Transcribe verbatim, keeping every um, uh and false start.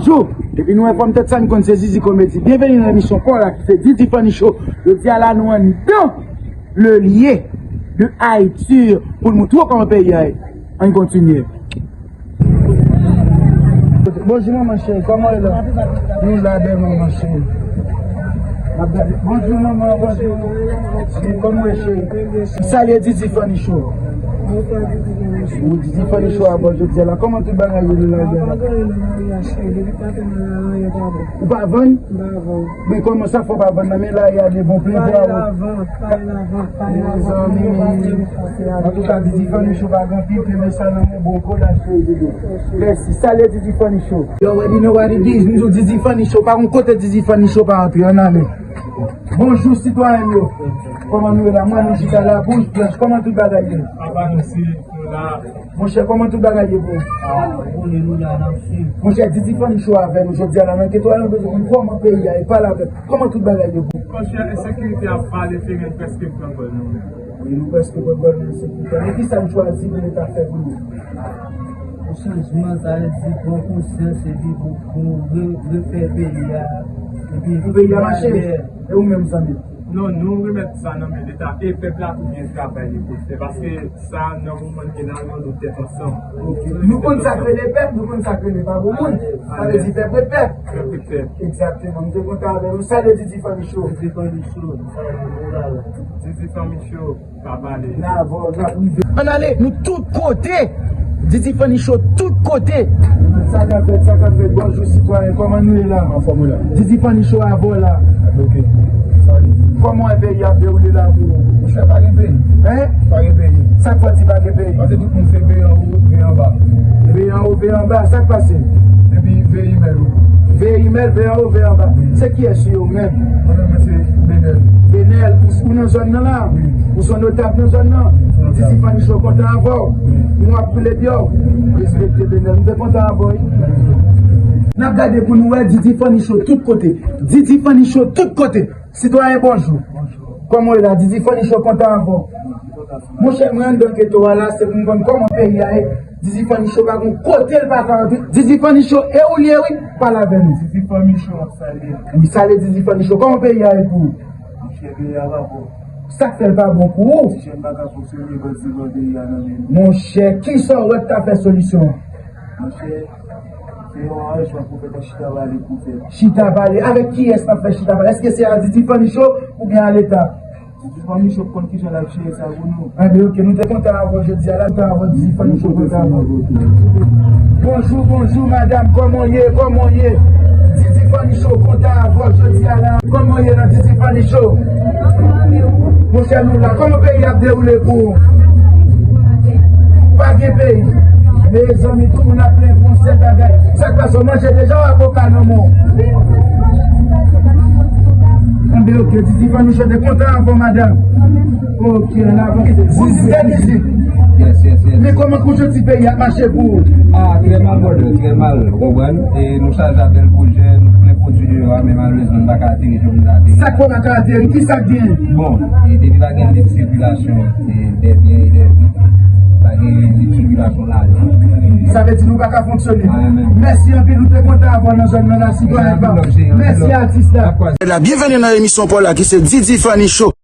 Jou, epi nou wè fanm tèt sa n konn se Zizi Komedi. Byenveni nan emisyon pa w la ki se Didi Funny Show. Jodi a la nou anndan le lieu de Haïti pou n montre w kòman peyi a ye. Ann kontinye. Bonjou manman cheri, kòman w ye la? Nou la bèl manman cheri. Bonjou manman, bonjou. Kòman w ye cheri? Salye Didi Funny Show. Ou Didi Funny Show a bò jodi a la. Kòman tout bagay ye nan lari a la? Ou pa vann? Men kòman sa fè w pa vann nan men lari a de bon plen vwa ou? Mezanmi. Antouka Didi Funny Show pa gen pil ke men sa nan men bon koda cheri. Mèsi. Salye Didi Funny Show. Yo, already know what it is. Nou di Didi Funny Show pa yon kote Didi Funny Show pa antre. Ann ale. Bonjou sitwayen yo. Kòman nou ye la? Mwen nou chita la bouch blanch. Kòman tout bagay ye? Papa nou si nou la. Monchè, kòman tout bagay ye pou ou? Ah, nou la, n ap swiv. Monchè, Didi Funny Show avè nou jodi a la nan geto a, nou bezwen konn kòman peyi a ye, pale avè m. Kòman tout bagay ye pou ou? Monchè, ensekirite ap vale teren, prèske pran gòl nou menm. Wi, nou prèske pran gòl nan ensekirite. Men kisa n chwazi pou Leta fè pou nou? Pou chanjman, sa vle di pran konsyans epi pou, pou re, refè peyi a. Epi pou peyi a mache. E ou menm, zanmi? Non, nou remèt sa nan men Leta e pèp la pou byen travay li pou l fè. Paske sa, nan moman n ye la, nou tèt ansanm. Ok. Nou konn sa k rele pèp, nou konn sa k rele pa bon moun. Sa vle di pèp ret pèp. Pèp ret pèp. Egzakteman. M te kontan avè nou. Salye Didi Funny Show. Didi Funny Show. Didi Funny Show. Pa pale. N a vò, n ap rive. Ann ale, nou tout kote. Didi Funny Show tout kote. Sa k ap fèt, sa k ap fèt, bonjou sitwayen, kòman nou ye la? Anfòm wi la. Didi Funny Show avè w la. Ok. Salut. Kòman w wè peyi ap dewoule la pou ou? Monchè, pa gen peyi. Hein? Pa gen peyi. Sa k fè w di pa gen peyi? Paske tout moun se veye anwo, veye anba. Veye anwo, veye anba, sa k pase? Epi veye imèl ou. Veye imèl, veye anwo, veye anba. Se kiyès yo menm? Mwen menm, mwen se Benèl. Benèl, ou, ou nan zòn nan la? Wi. Ou se yon notab nan zòn nan? Wi, notab. Didi Funny Show kontan avè w. Wi. Nou ap koule pye w. Respekte Benèl. M te kontan avè w, wi. N ap gade pou nou wè Didi Funny Show tout kote. Didi Funny Show tout kote. Sitwayen, bonjou. Bonjou. Kòman w ye la? Didi Funny Show kontan avè w. Monchè, mwen anndan geto a la, se pou m konn kòman peyi a ye. Didi Funny Show pa gon kote l pa ka antre. Didi Funny Show, e ou l ye wi, pale avè nou. Didi Funny Show ap salye. Wi, salye Didi Funny Show. Kòman peyi a ye pou ou? Monchè, peyi a pa bon. Sa k fè l pa bon pou ou? Ti jèn pa ka fonksyone, bandi pran peyi a nan men nou. Monchè, kisa w wè k ta fè solisyon an? Monchè, se yon aranjman pou fèt, yon chita pale pou fèt. Chita pale? Avèk kiyès n ap fè chita pale? Èske se a Didi Funny Show oubyen a Leta? Didi Funny Show konn kijan l ap jere sa pou nou. Enben, ok, nou te kontan avè w jodi a la, nou kontan avè w, Didi Funny Show kontan avè w. Bonjou, bonjou, madanm, kòman w ye, kòman w ye? Didi Funny Show kontan avè w jodi a la. Kòman w ye nan Didi Funny Show? Monchè, nou la, kòman peyi ap dewoule pou ou? Pa gen peyi. Mezanmi, tout moun ap plenn pou yon sèl bagay. Sa k pase, w manje deja w avoka nan men w? Enben, ok, Didi Funny Show te kontan avè w, madanm. Ok, n avanse. Zizi, Zizi. Yes, yes, yes. Men kòman konjonkti peyi a ap mache pou ou? Ah, trè mal, brother, trè mal, ou konprann? E nou chaje ak bèl pwojè, nou plen pwodui deyò a, men malerezman, nou pa ka ateri jan nou vle ateri. Sa k fè w pa ka ateri? Kisa k gen? Bon, e depi pa gen lib sikilasyon, e dè byen e dè vi, pa gen lib sikilasyon lajan. Sa vle di nou pa ka fonksyone. Ah, men. Mèsi anpil, nou te kontan avè w nan zòn nan la, sitwayen pa. Mèsi, atis la. Byenveni nan emisyon pa w la ki se Didi Funny Show.